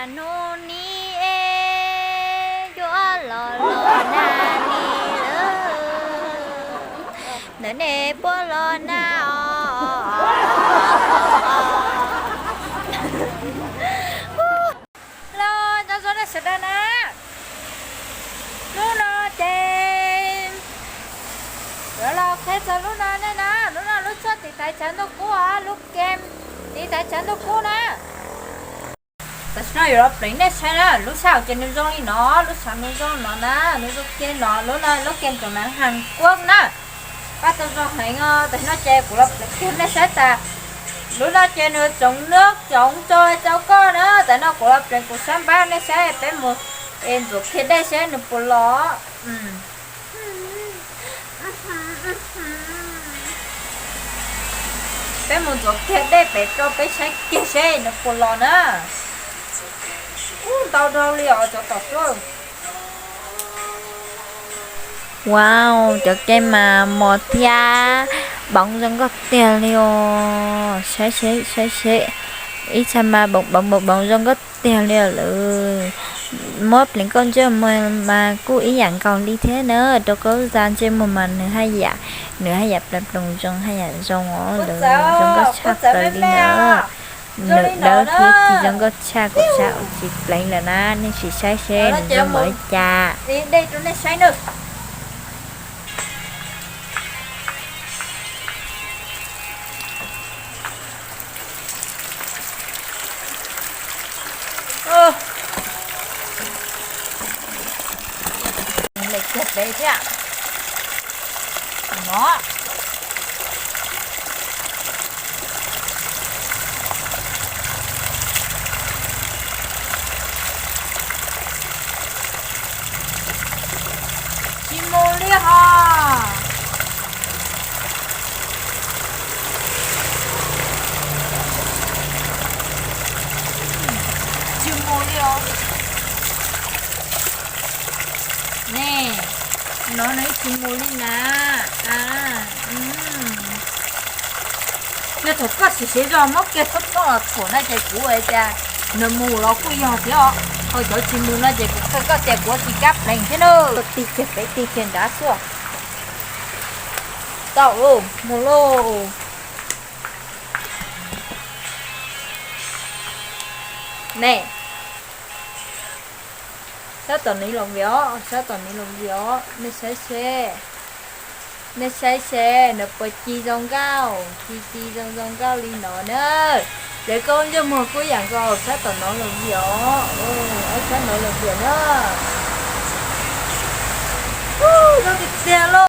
Hnub ni es yuav los los nag ni lawm, ntawm nej puab los nag os. Los nco ntsoov nej sawv daws na, hnub no ces yuav los qhia txog lub no nej na, lub no lub tshuaj tiv thaiv tshav ntuj kub os, lub kem tiv thaiv tshav ntuj kub na. Tam sim no yuav los pleev nej saib na, lub sab hauv ces nws zoo li no, lub sab nws zoo no na, nws zoo kiag no, lub no lub kem tsoom na Hàn Quốc na. Pab tau zoo heev os, tam sim no ces kuv los pleev kiag nej saib tas. Lub no ces nws tsoov nab tsoov tso rau koj na, tam no kuv los pleev kuv sab npab nej saib, peb mus es ntxuav kiag dej saib nws puas los. Peb mus ntxuav kiag dej pem rau peb saib kiag seb nws puas los na. Ub, ntau dhau li os cov tom tuaj. Wow, cov kem mas mos thiab boov zoo nkauj tiag li os. Saib seb, saib seb, ib txha mas boov boov boov boov zoo nkauj tiag li os lawm. Muab pleev koj ntsej muag mas kuj ib yam nkaus li thiab na, rau koj za ntsej muag mas nws haj yam, nws haj yam pleev pleev zoo haj yam zoo os lawm, zoo nkauj tshaj plaws li na. Nws dawb thiab ci zoo nkauj tshaj, kuv sab ua tsis pleev lawm na, nej sim saib seb nws zoo npaum li cas. Lem kiag pem thiab no. Tsis mus li hos. Tsis mus li os. Ne, no nws tsis mus li na. A, yog thaum koj siv siv zog muab kiag thoob thoob los thuam na ces kuv ua cas nws mus los kuj yog thiab os. Ho cov tsis mus no ces kuv qhia koj tias kuv ua tsis kab pleev thiab na. Tig kiag pem tig kiag nrad xwb. Tau, mus lauj. Ne, sab tom no los vim os, sab tom no los vim os, nej saib seb. Nej saib seb nws puas ci zoo nkauj, ci ci zoo zoo nkauj li no na. Lawv koj ntsej muag kuj yam nkaus, sab tom no los vim os, ob sab no los vim na. Zoo tiag tiag lauj.